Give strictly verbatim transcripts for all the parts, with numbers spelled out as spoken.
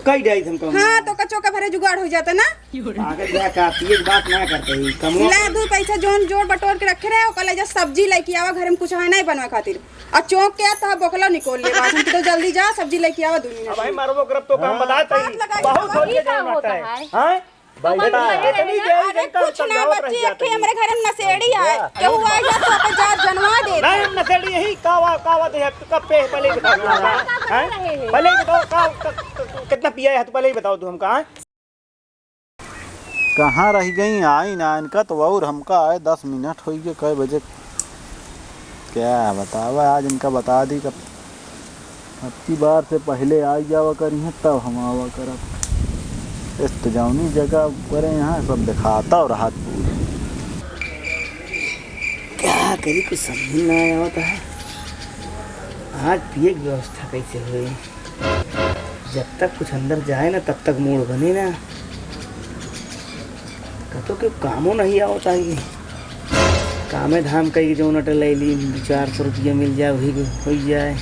कई डाई हम कहूँ। हाँ, तो कचो का भरे जुगाड़ हो जाता ना। पागल या का, पिए के बात ना करते ही, कमवा ले, दू पैसा जोन जोड़ बटोर के रखे रहे, ओकर ले जा सब्जी लेके आवा, घर में कुछ है नहीं बनवा खातिर। और चौंक के आ, तो बोकला निकोल ले, बात हम तो जल्दी जा, सब्जी लेके आवा, दू मिनट अब भाई में। मरबो करब तो काम हाँ। बताए तई। हाथ लगाई बहुत तो हो गया का जाना होता है? है? हाँ? भाई, तो बेटा, मतलब इतनी है, देर अरे इनका कुछ ना समझावत रह बच्चे, जाते अखे हैं। हमरे घर में नशेड़ी है, क्या? केहू आ जा तो ओके जा जनवा दे। नहीं, हम नशेड़ी यही, कावा, कावा दे, कब पे, पहले ही बताओ। का, का, का हैं? रहे हैं? पहले ही बताओ, का, का, का, कितना पिया है, तो पहले ही बताओ तू हमका, हैं? कहाँ रह गई? आई ना इनका तो, और हमका आए दस मिनट होइ गए, कै बजे? क्या बतावा, आज इनका बता दी, कब अब की बार से पहले आ जावा करिहें, तब हम आवा करब। इस तो जौनी जगह करे यहाँ सब दिखाता और हाथ पूरे। क्या करी, कुछ समझ में ना आवत है। आज पिए की व्यवस्था कैसे होई? जब तक कुछ अंदर जाए ना, तब तक मूड बने ना। कतो के कामो नहीं आवत आई। कामे धाम कई के जौन अटल अइली, दू चार सौ रुपया मिल जाए, वही के होई जाए।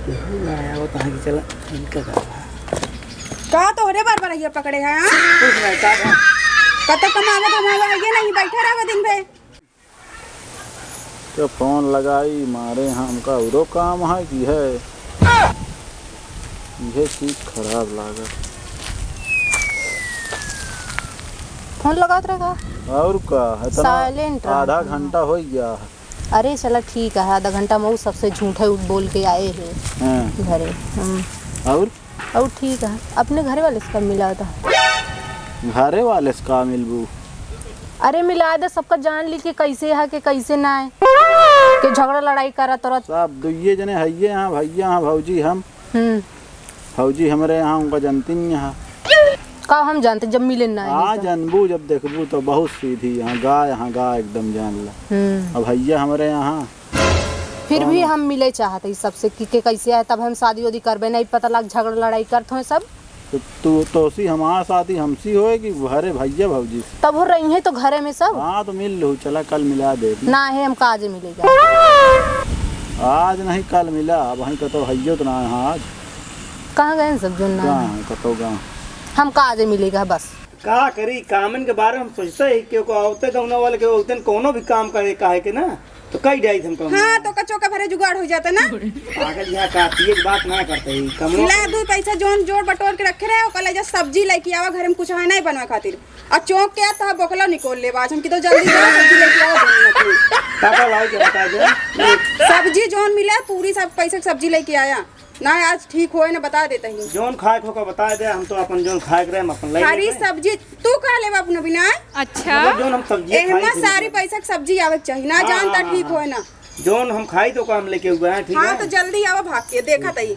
केहू ना आवत आई कि चला, इनका काम है। का तोहरे बार बार ये पकड़े हैं, हाँ? कुछ नहीं, का बा? कतो कमावे धमावे है ये नहीं, बैठे रहो दिन भर। तो फोन लगाई मारे, हमका उरो काम है कि है, यह चीज खराब लागत। फोन लगात रहा का? और का, इतना silent रहा। आधा घंटा हो गया है। अरे चला ठीक है, आधा घंटा में उ सबसे झूठे बोल के आए हैं हाँ। घरे। हम्म। और? और ठीक है, अपने घरे वाले से कब मिला था? घरे वाले से का मिलबू? अरे मिला दे, सबका जान ली कि कैसे है कि कैसे ना है, कि झगड़ा लड़ाई करत रहत। सब दुइये जने हइये हैं, भैया हैं, भौजी हम। हम्म। भौजी हमरे यहाँ उनका जानती नहीं है। का हम जानते जब मिले ना है हाँ, तो। जानबू जब देखबू तो बहुत सीधी यहाँ गाय, यहाँ गाय एकदम जान ला। हम्म। अब भैया हमरे यहाँ फिर भी हाँ। हम मिले चाहत ही सबसे कि, के कैसे है, तब हम शादी वादी करबे नहीं, पता लग झगड़ा लड़ाई करत होए सब। तो तू तोसी हमार शादी हमसी होए कि घरे भैया भौजी से? तब वो रही है तो घरे में सब। हाँ तो मिल लो, चला कल मिला दे। ना है, हम काजे मिलेगा। आज नहीं कल मिला, अब वहीं कतो हइयो तो ना है आज। कहाँ गए सब जोन ना कहाँ है? है, कतो गाँव। हम काजे मिलेगा बस। का करी, कामन के बारे में हम सोचते ही कि को आवते गौना वाले के उस दिन कोनो भी काम करे काहे के ना। तो कई डाई हम कहूँ। हाँ, तो कचो का भरे जुगाड़ हो जाता ना। पागल या का, पिए के बात ना करते ही, कमवा ले, दू पैसा जोन जोड़ बटोर के रखे रहे, ओकर ले जा सब्जी लेके आवा, घर में कुछ है नहीं बनवा खातिर। और चौंक के आ, तो बोकला निकोल ले, बाज हम की तो जल्दी जा, सब्जी लेके आवा, दो मिनट में। पापा लाई के बता दे। सब्जी जोन मिले, पूरी सब पैसे की सब्जी लेके आया। ना आज ठीक होए ना बता देते ही। जोन खाए के होगा बता दे, हम तो अपन जोन खाए के रहे, हम अपन ले हरी लेबे। सब्जी तू का लेबा अपना बिना? अच्छा। मतलब जोन हम सब्जी एहमा खाई थी। सारी पैसा के सब्जी आवे के चाहिए ना, हाँ, जानता हाँ, ठीक हाँ। होए ना। जोन हम खाई तो काम लेके हुआ है, ठीक हाँ, है? तो जल्दी आवा भाग के, देखा तई।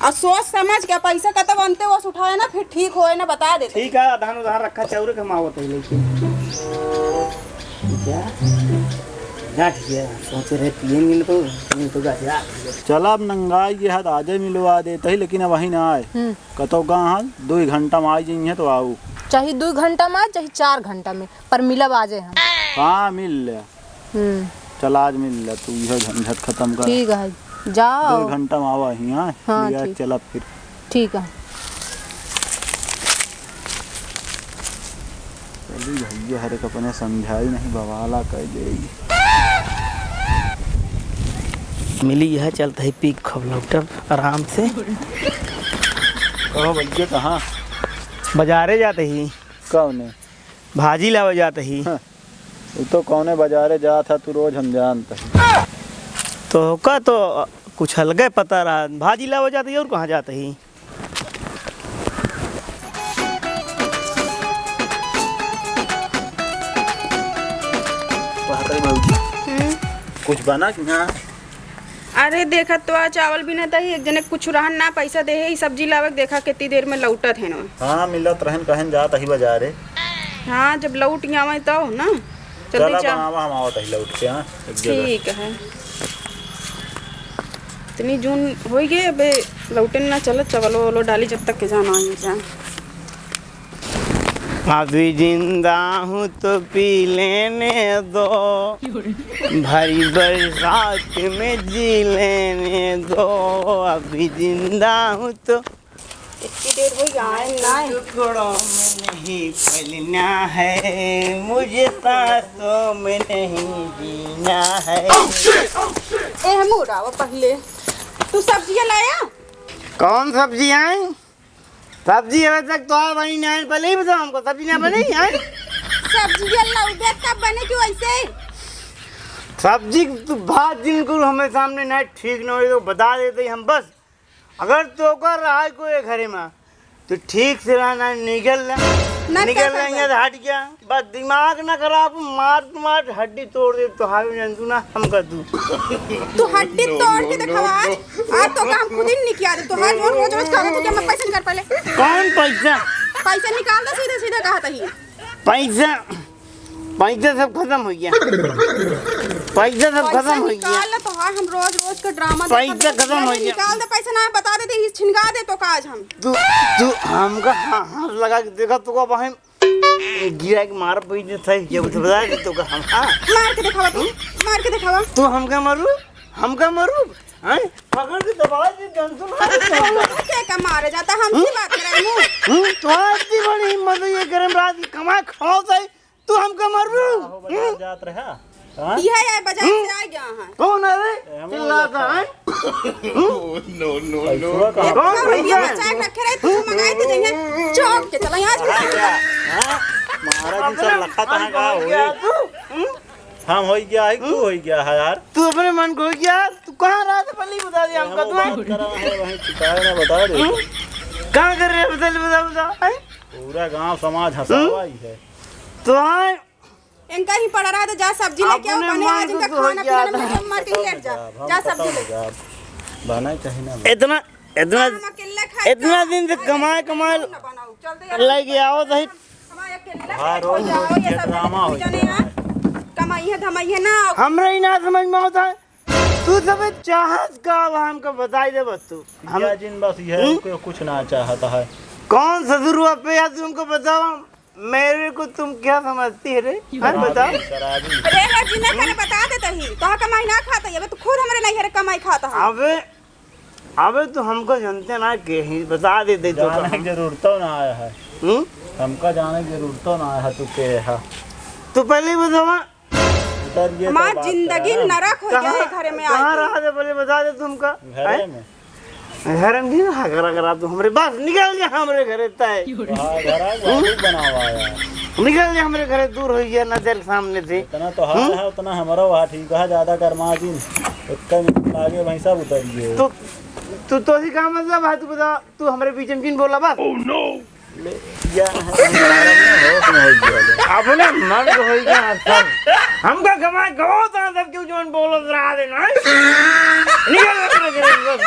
और सोच समझ के पैसा कतब बनते वो उठाए ना, फिर ठीक होए ना बता देते। ठीक है, आधान उधार रखा चाउर के हम आवत है लेके। क्या? जा ठीक है, सोचे रहे पिएंगे ना तो, पिएंगे तो जा, जा। चला अब नंगाई ये हाथ आजे मिलवा देते ही, लेकिन अब वहीं ना आए। हम्म। कतो कहाँ है? दुई घंटा में आई जइहें तो आऊ। चाहे दुई घंटा में आए, चाहे चार घंटा में, पर मिलब आजे हम। हाँ, मिल ले। हम्म। चल आज मिल ले, तू यह झंझट खत्म कर। ठीक है, जाओ। दुई घंटा में आवा ही, हाँ? हाँ, लिया ठीक। चल अब फिर। ठीक है। चली भैया, हर एक अपने समझाई नहीं, बवाला कर देई। मिली है, चलत ही पी खूब लौटब आराम से। कहो भैया, कहाँ? बाजारे जात ही। कौने? भाजी लावे जात ही। हाँ, उ तो कौने बाजारे जात है, तू रोज हम जानत ही। तो का तो कुछ अलगे पता रहा, भाजी लावे जात ही और कहाँ जात ही? कहत रही भौजी, हम्म। कुछ बना कि ना? अरे देखत तो आ, चावल बिनत ही, एक जने कुछ रहन ना, पैसा दे है, ई सब्जी लावे के, देखा कितनी देर में लौटत है ना। हाँ, मिलत रहन, कहन जात ही बाजारे। हाँ, जब लौट आवे तो ना, जल्दी चला जा। बनावा, हम आवत ही लौट के, हाँ, एक जगह। ठीक है। इतनी जून होई गए, अबे लौटन ना, चलो चावलो वालो डाली, जब तक के जाना आई जा। अभी जिंदा हूँ तो पी लेने दो, भरी बरसात में जी लेने दो। अभी जिंदा हूँ तो इतनी देर हो गई, आए ना आए। टुकड़ों में नहीं पलना है, मुझे सांसों में नहीं जीना है। ए, हम उड़ावा पहले। तू सब्जियां लाया? कौन सब्जी आई? सब्जी अबे तक तो आ बनी ना, पहले ही बताओ हमको, सब्जी ना बनी आई? सब्जियां लाउबे तब बने क्यों ऐसे? सब्जी तू बात जिनको हमें सामने ना ठीक ना हो तो बता देते ही हम बस। अगर तोका रहा कोई घरे में, तो ठीक से रहना, निकल ले। ना निकल ले, यहाँ से हट गया। बस दिमाग ना खराब, मार, मार, हड्डी तोड़ दे, तो हावे जंतु ना, हम कर दू। तू हड्डी तोड़ के दिखावा आज, आज तो काम खुद ही निकिया दे, तो आज रोज, रोज, रोज खावा, तो क्या मैं पैसा निकाल पहले? कौन पैसा? पैसा निकाल दे, सीधे, सीधे कहा तही। पैसा, पैसा सब खत्म हो गया। पैसा सब पैसा खत्म हो गया। निकाल ले तो, हाँ, हम रोज रोज का ड्रामा पैसा देखत खत्म हो गया। निकाल दे पैसा, ना बता दे, दे, छिनगा दे तो का आज हम। तू, तू हमका हा-, हाथ लगा के देखा तो का बहन गिरा के मार पैसा था, ये बता दे तो का हम, हाँ? मार के दिखावा तू, मार के दिखावा। तू हमका मारू, हमका मारू, हैं? पकड़ के दबा दे, जंतु मार दे। तू के का मारे जाता, हमसे बात करे मुँह। हम्म, तो आज इतनी बड़ी हिम्मत है, ये गरम रात की कमाई खाओ सही। तू हमका मारू? आहो, बाजार हम्म? जात रहा। हाँ? यह है, बाजार हम्म? से आ गया है। कौन है रे? ए, हम चिल्लाता है? हम्म? No, no, no, पैसवा no। कहाँ? कौन हाँ, भैया, पैसा है? बचा के रखे रहे, तू मंगाए थे, जइहे चौक के चला यहाँ से। हाँ, क्या? हाँ? महाराज जी सब अपने लखा मन तहाँ का को हो होई। गया तू? हम्म? हम होई गया है, तू हम्म? होई गया है यार। तू अपने मन को होई गया, तू कहाँ रहा था पहले ही बता दे ए, हमका, हम तू बात हैं? करा है, वहीं छिपाए ना बता दे। हम्म? कहाँ कर रहे हैं? बता, बता, बता, हैं? पूरा गांव समाज हंसावा हम्म? ही है। तो आए। इनका ही पड़ा रहा तो जा सब्जी लेके आओ, अपने बने मन आज को इनका तो हो खाना गया पीना था। में मार के लेट जा। हम जा पता सब्जी ले। लगा, बना चाहे ना बना। इतना, इतना, हम अकेले खाए इतना का? दिन से आज कमाए, कमाए ना बनाओ। चल दे यार। लेके आओ तो ही। हमारे अकेले हाँ, खाए रोज हो जाओ, रोज ये ये सब ड्रामा हो जाने गया। यार। कमाई है, धमाई है ना। हमरा ही ना समझ में होता है। तू सब चाहत का अब हमको बताई दे बस तू। हम या जिन बस ये हम्म? कोई कुछ ना चाहता है। कौन ससुर हुआ पे या तुमको बताओ? मेरे को तुम क्या समझती है रे? हाँ, शराबी, बताओ। शराबी। अरे, रे, जी, मैं हम्म? करे बता देते ही। तो कमाई ना खाता, ये तू खुद हमरे नहीं है रे, कमाई खाता है। अबे, अबे, तू हमको जानते ना के ही, बता देते तो जाने का की हम। जरूरत तो ना आया है। हम्म? हमका जाने की जरूरत तो ना आया है, तू के है? तू पहले ही बतावा। उतर ये तो हमार बात जिंदगी करा ना। नरक हो गया कहाँ, है घरे में कहाँ आके। रहा थे पहले बता दे तुमका? घरे हैं? में। घर में भी ना करा करा तू हमरे, बस निकल जा हमरे घरे तय। हाँ, घर आ, हम्म? बाबू बनावा यार। निकल जा हमरे घरे, दूर हो गया नजर के सामने से। इतना तो हाल हम्म? है, उतना हमारा वहाँ ठीक है, ज्यादा गरमा दिन। इतना मिनट आगे वहीं सब उतर गए। तो, तू तो ही का मतलब है, तू बता, तू हमरे बीच में जिन बोला बस। ले, या है, हमारा ना होश में हो गया है। अपने मन को हो गया सब। हमका गवा, गवा था सब क्यों जोन बोलत रहा दे ना? निकल, निकल, निकल, बस,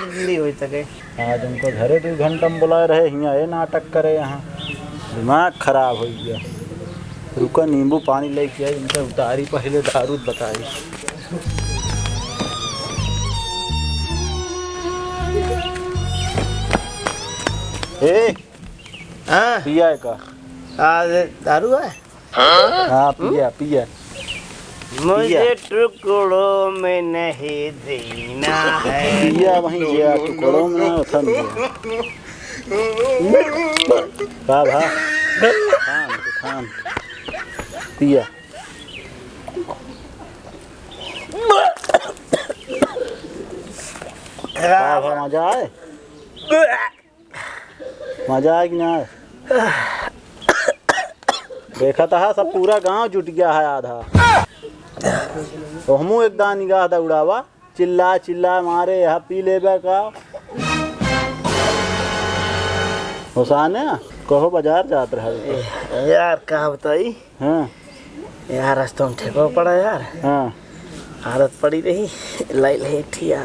जिंदगी हो सके। आज हमको घरे दो घंटा में बुलाए रहे, हियाँ ये नाटक करे यहाँ। दिमाग खराब हो गया। रुका, नींबू पानी लेके आई, इनका उतारी पहले दारू बताई। ए, हाँ। पिया है का? आज दारू है? हाँ, पिया, पिया। मुझे पिया। टुकड़ों में नहीं जीना है। पिया वहीं गया, टुकड़ों में उठन गया। का भा? थाम, थाम। पिया। का भा, मजा आए? मजा आए कि ना आए? देखा था सब पूरा गांव जुट गया है आधा। तो हमू एक दान निगाह दौड़ावा, चिल्ला चिल्ला मारे, यहाँ पी लेबे का। होसाने, कहो बाजार जात रहा। ए, यार, का बताई? हाँ। यार, आज तो हम ठेको पड़ा यार। हाँ। आदत पड़ी रही, लाई ले एक ठिया।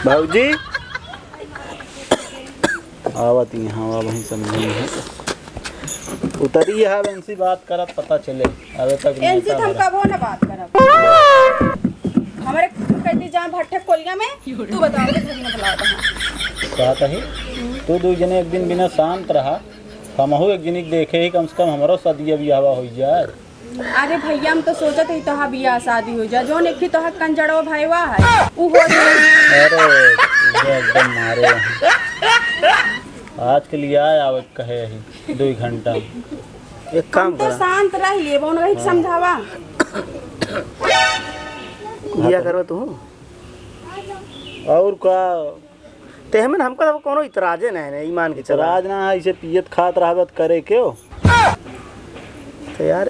भौजी, आवत यहाँ, आवा वहीं समझे नहीं। उतरी है, अब इनसे बात करत पता चले। अबे तक इनसे नेता तो हम हमारा। कबो ना बात करब। हमारे कहती जा भट्ठे कोलिया में, तू बताओ, तो थोड़ी ना बुलावत है। का कही? तू दू जने एक दिन बिना शांत रहा, हमहू एक जने के देखे ही, कम से कम हमरो सदिया बियाहवा हो जाए। अरे भैया, हम तो सोचत ही तोहार बियाह शादी हो जाए, जौन एक ही तोहार कंजड़वा भाईवा है, उ हो जाए। अरे, एकदम मारे हैं। आज के लिए आए, आवे कहे ही दुई घंटा। एक काम हम तो करा। शांत रह लिए, वो नहीं हाँ। समझावा। लिया करो तू। और का? ते हमें, हमका तो कोनो इतराजे नहीं है, ईमान के चला। इतराज ना है, इसे पियत खात रहबे त करे क्यों? तो यार,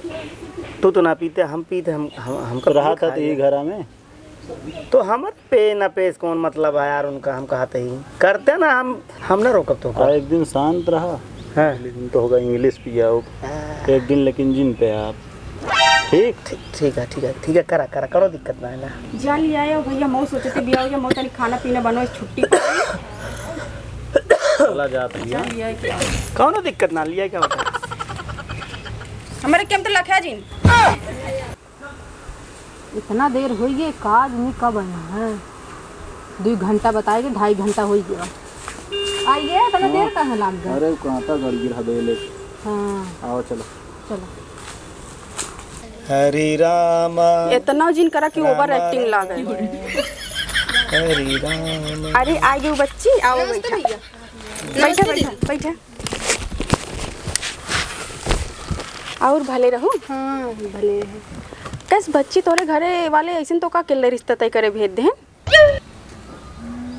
तू तो ना पीते, हम पीते, हम, हम, हमका तो रहा पिए था तो खाए। यही घरा में। तो हमर पे ना पेश कौन मतलब है यार उनका, हम कहते ही करते ना, हम, हम ना रोकब तो का। और एक दिन शांत रहा, हाँ। अगले दिन तो होगा इंग्लिश पियाओ। हाँ। एक दिन लेकिन जिन पे आप। ठीक? ठीक, ठीक है, ठीक है, ठीक है, करा, करा, करो, दिक्कत ना है ना। जा लिया आयो भैया, मऊ सोचते बिया हो गया, मऊ तनी खाना पीना बनो, छुट्टी। चला जात भैया। जा लिया आयो क्या? कौनो दिक्कत ना, लिया क्या होता है? हमारे क्या मतलब लखा जिन? इतना देर होई गए, का आदमी कब आया है? दुई घंटा बताए के ढाई घंटा होई गया। आइए, इतना हाँ। देर काहे लाग गया? अरे, कांटा गड़ गिरा देले। हाँ। आओ, चलो। चलो। हरे रामा। इतना जिन करा कि रामा ओवर एक्टिंग लागे। रामा। हरे रामा। अरे, आ गई बच्ची, आओ नमस्ते बैठा। भैया। बैठा, नमस्ते बैठा, दीदी। बैठा। और भले रहू? हाँ, भले है। कस बच्ची, तोरे घरे वाले ऐसन तो का केले रिश्ता तय करे भेज दे हैं?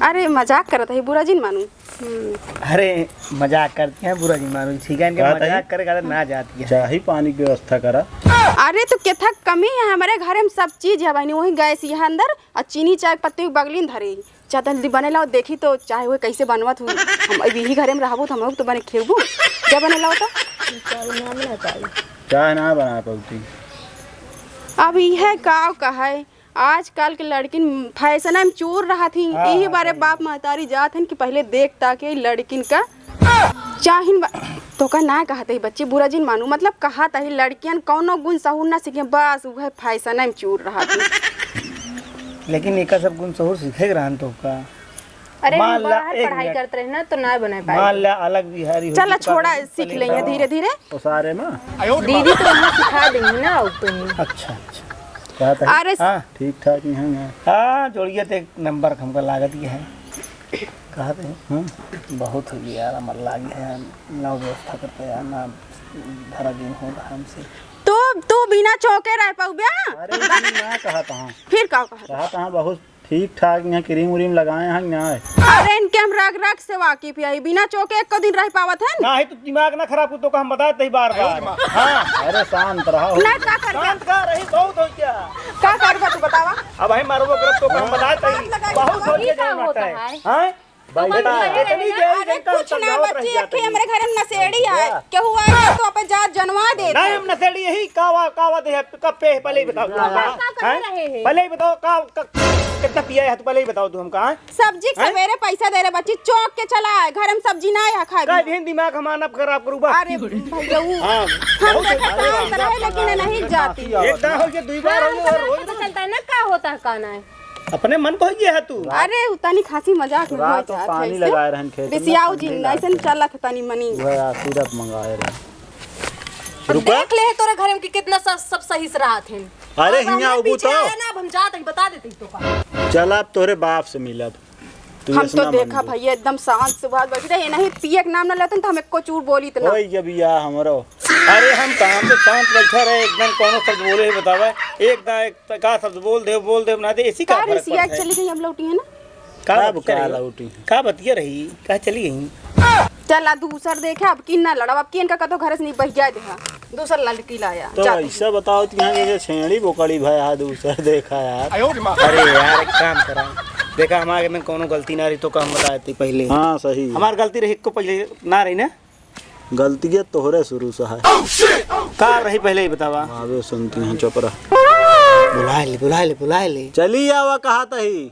अरे, मजाक करत है, बुरा जिन मानू। हम्म। अरे, मजाक करती हैं, बुरा जिन मानू, ठीक है, इनके बात है। मजाक करे खातिर ना जाती है। चाही पानी की व्यवस्था करा। अरे, तो केथा कमी है, हमारे घरे में सब चीज है बहनी, वही गैस यहाँ अंदर, और चीनी चाय पत्ती बगली में धरे। जा जल्दी बने लाओ, देखी तो चाय हुए कैसे बनवत हुई। हम अब यही घरे में रहबो तो हम लोग तो बने खेबू। जा बने लाओ तो। चाय ना बना पाई। चाय ना बना पाउती। अब यह का कहे, आजकल के लड़किन फैशन में चूर रहत ही। हाँ, यही हाँ, बारे सही बाप बात। महतारी जात हन कि पहले देख ताके लड़किन का चाहिन बा-, तोका ना कहत ही बच्ची, बुरा जिन मानू, मतलब कहत ही लड़कियन कौनो गुण सहूर ना सीखे, बस उहे फैशन में चूर रहत ही। लेकिन एका सब गुण सहूर सीखे के रहन तोका। अरे, मान हम ला, बाहर एक पढ़ाई मिनट। करत रहे ना, तो ना बना पाए। मान ला, अलग बिहारी हो चला, गई, तो छोड़ा, पहले सीख लेंगे बताओ। धीरे धीरे। ओ सारे में? दीदी तो वहाँ सिखा देंगी ना, और तो नहीं। अच्छा, अच्छा। कहत है? अरे, हाँ। ठीक ठाक ही हैं, हाँ। हाँ, जोड़िए तो एक नंबर हमका लागत ही है। कहत है? हाँ। बहुत हो गया यार, हमार लागी है, ना व्यवस्था करते यार, ना धरा दिन हो रहा हमसे। तो तू बिना चौके रह पाऊ बे? अरे, तू ना कहत हूँ। फिर का कहत? कहत हूँ, बहुत ठीक ठाक यहाँ क्रीम व्रीम लगाए हैं, यहाँ। अरे, इनके हम रग रग से वाकिफ है, बिना चौके एको दिन रह पावत है? ना, ही तो दिमाग ना खराब कर, तोका हम बताए तही बार बार। हाँ। अरे, शांत रहो। ना, का करबे? शांत का रही, बहुत हो गया। का करबे तू बतावा? अब हम मारबो करब, तोका हम बताए तही। बहुत हो गया, ये का जाए होता मारता है। है? हाँ? बैठा। इतनी देर अरे, इनका कुछ ना समझावत बच्ची, रह एक जाता ही है। हमरे घर में नशेड़ी है। क्या? केहू आए तो अपन जात जनवा देत नहीं, है। हम नशेड़ी यही कावा, कावा दे है, कब पे है, पहले ही बताओ। हाँ। का, का कर हैं? रहे हैं? पहले ही बताओ, का, का, कितना पिया है, तू पहले ही बताओ, तू हमका, हाँ? सब्जी के हैं? सवेरे पैसा दे रहे बच्ची, चौक के चला है, घर में सब्जी ना है, खाए का बिना। दिन दिमाग हमारा ना खराब करू बा। अरे भैया, वो हाँ, हम बहुत देखा अरे शांत राम रहे, राम लेकिन राम नहीं राम जाती। राम एक दाव हो गया, दुई बार हो गया, हाँ, रोज पता रोज। चलता है ना, का होता है, का ना है। अपने मन को ये है तू। अरे, उतनी खांसी मजाक में रात हो को जात पानी है, लगाए रहन खेत में, रिसियाऊ ठंडी जी, लागत ऐसन है। चलत है तनी मनी। वह सिरप मंगाए रहे। अब रुको। देख ले है तोरे घर में कि कितना सब, सब सही से रात है। अरे, अब हियाँ हमरे अबू पीछे तो। आया ना, अब हम जात ही बता देते ही तो का। चल, अब तोरे बाप से मिलब। तू हम ऐसना तो मन देखा दे। भैया, एकदम शांत सुभाव बैठी रहे, नहीं पिए के नाम ना लेते तो हम एको चूर बोली इतना। ओए, ये भैया हमरो। अरे, हम काम से शांत बैठा रहे, एकदम कौनो शब्द बोले ही बतावा। एक ना एक त का शब्द बोल दे, बोल दे, ना दे, इसी का का रे, फर्क सिया पड़ता है? चली गई, अब लौटी है ना? का अब बतिया का रही? लौटी है? का बतिया रही? का चली गई? चला दूसर देखे, अब किन ना लड़ब, अब किन का कतो घर से नहीं बह जाए देहा। दूसर लड़की लाया, तो जाते ऐसा हैं। बताओ तो यहाँ जैसे छेड़ी बोकड़ी भया है, दूसर देखा यार। अरे यार, एक काम करा, देखा हमारे में कौनो गलती ना रही तो का हम बताए थे पहले। हाँ, सही है। हमार गलती रही को पहले ना रही ना? गलतिया तोहरे शुरू से है। का रही पहले ही बतावा। आवे सुनती हैं, चुप रह। बुलाए ले, बुलाए ले, बुलाए ले। चली आवा कहा तही।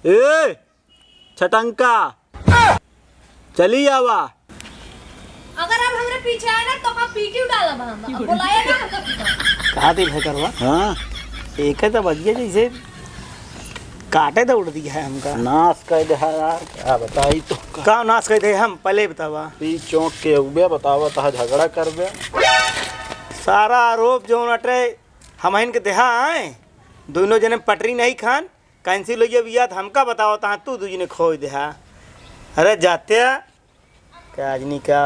ए, छटंका। चली आवा। अगर अब हमरे पीछे आए ना तो का पीटी डालब हम। अब बुलाए ना हमको। कहा थी भाई करवा? हाँ। एक है तो बजिया जैसे काटे तो उड़ दिया है हमका। नाश कर दे है यार, क्या बताई तो का। का नाश कर दे हम, पहले बतावा। ई चौंक के उबे बतावा, तहा झगड़ा करबे। सारा आरोप जौन अटे, हमहिन के देहा आए, दोनों जने पटरी नहीं खान, कैंसिल होइ गया बियाह, त हमका बताओ, तहाँ तू दूजने खोइ देहा। अरे जाते, का आदमी का